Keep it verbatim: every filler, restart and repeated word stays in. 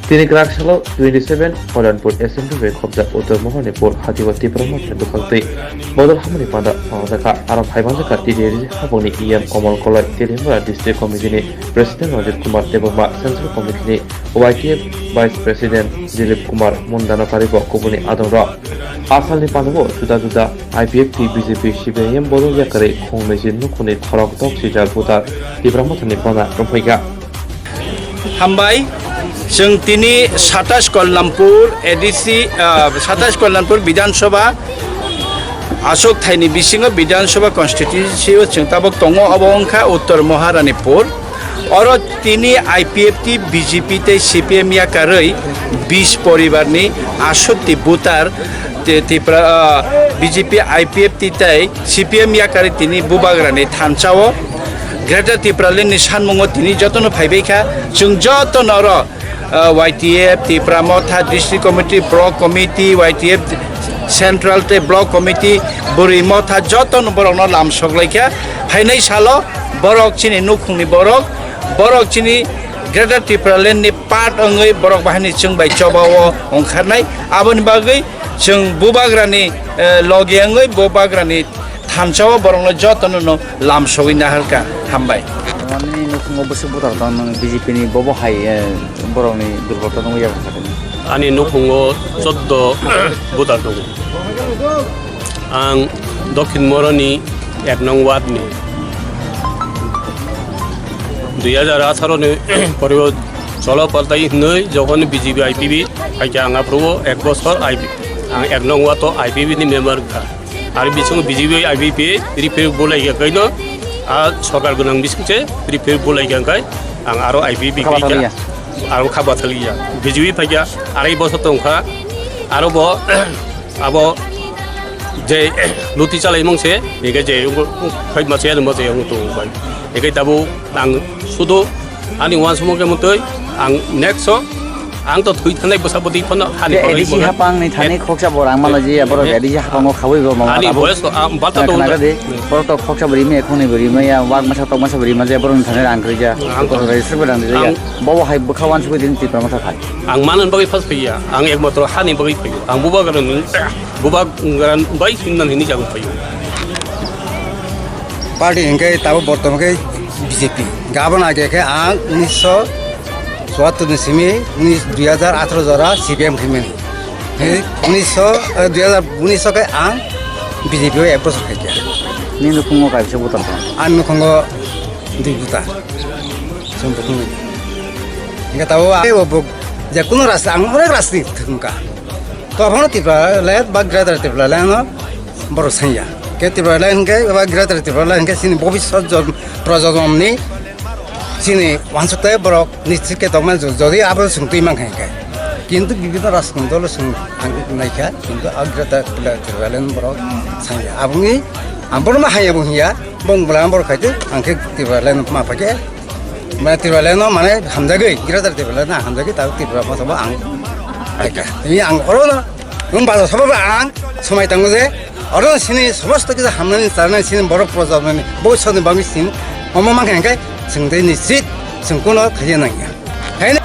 Tini kwrak salo twenty seven Kalyanpur Assembly bai khopjak Uttor Moharani pur hati o Tipra Motha ni bwkhak twi bodol hamani panda swnamjakha. Aro phaibanjakha T D A D C hapungni E M Komol Koloi, Telimura District Committee ni President Ranjit Kumar Debbarma, Central Committee ni Y T F Vice President Dilip Kumar Mundano karibo kubuni adongrok. Asalni pandao juda juda I P F T, B J P, C P I M bodol yakarwi khongnwi jin nukhungni khorok dok sijak voter Tipra Mothani bana romphaiga. Hambai, chwng tini satais Kalyanpur A D C, ah, satais Kalyanpur Bidhan Sabha aswk thaini bisingo Bidhan Sabha constituency o chwng tabuk tongo, obo wngkha Uttor Moharanipur. Oro tini I P F T, B J P tei C P M yakarwi bis poribarni aswk ti voter te-, Tipra, ah, B J P, I P F T tei C P M yakarwi tini bubagrani thansa o Greater Tipraland ni sanmungo tini jotono phaibai kha. Chwng jotono oro, ah, Y T F, Tipra Motha, District Committee, Block Committee, Y T F Central tei Block Committee, Bwrwi Motha jotono borokno lam sok lai kha. Phainai salo borok chini nukhungni borok, borok chini Greater Tipraland ni part wngwi borok bahai ni chwng bai choba o ongkharnai. Aboni bagwi chwng bubagrani, eh, logi wngwi bubagrani thansa o borokno jotono no lam sogwi naharkha. Hambai. Ani nukhungo bwswk buthar tong nang B J P ni bobo hai, eh, borokni durbolta nungwi yaphang kha. Ani nukhungo choddo buthar tongo. Ang Dokhin Moroni ek nong ward ni. Dui hajar atharo ni pore o cholo paltai hinwi jokhon B J P I P F T phaikha, ang aphuru ek bosor I P, ang ek nong ward o I P F T ni member wngkha. Aro bisingo B J P I P F T refer bolaikha kaino, a sorkar gwnang bisingse refer bolaikha, hwnkhe ang aro I P F T kha bathaliya. Aro kha bathaliya. B J P phaikha, arai bosor tongkha, aro bo abo je luti chalaimung se, ege je phai mase ano mase ang tong bai. Ege tabu ang sudo ani wan sumo ke mutoi ang next so ang to thui thanai bwsa bwtwi phano hani A D C bagwi hapang ni thani khoksa borang mala je borok A D C hapang o khawi bo mama ani tabu. Boyes to, ah, balta to khnaga de, borok to khoksa bwrwi me khoni bwrwi me ya wak masa tok masa bwrwi ma je borok ni thani rang kwrwi ja. Ang to register bwrang de ya. Ang bobo hai bwkha wan sugwi din Tipra Motha thai. Ang manani bagwi phas phaiya, ang ekmatro hani bagwi phaio. Ang bubagrani, bubagrani bai hinna hini jago phaio. Party hingke tabo bortoman ke B J P. Gabon age ke ang unisho chuattor ni simi unis, dui hajar atharo jora C P M khimani. He, unisho, eh, dui hajar unisho ke ang B J P o ek bosor khaikha. Nini nukhungo kaisa butar tong? Ang nukhungo dui butar. Sum bukhung. Hingke tabo a-, bo, bo, je kuno rasta, ang onek rasta ni thwngkha. To abono Tipraland ba Greater Tipraland no borok sanya. Ke Tipraland hingke ba Greater Tipraland hingke chini bobisot jom-, projonom ni chini wansuk tai borok nischit ke tongma jo-, jodi abo swng twi mankha hingke. Kintu bibhinno rajniti dolo swng ang naikha, kintu a Greater Tipraland borok sanya. Aboni ang bono ma haya bo hiya, bong bwla borok khaite ang khe Tipraland ma phake. Mane Tipraland no mane hamjagwi, Greater Tipraland no hamjagwi, tabo Tripura Motha bo ang paikha. Tini ang oro no, nwng bazar sabo ba ang somai tango je, oro no sini somosto kisa hamnani, charnani, sini borok proja nani, bo soni bangwi sini, omo mankha hingke, chwng tei nischit, chwng kuno khaiya nangya. Haino.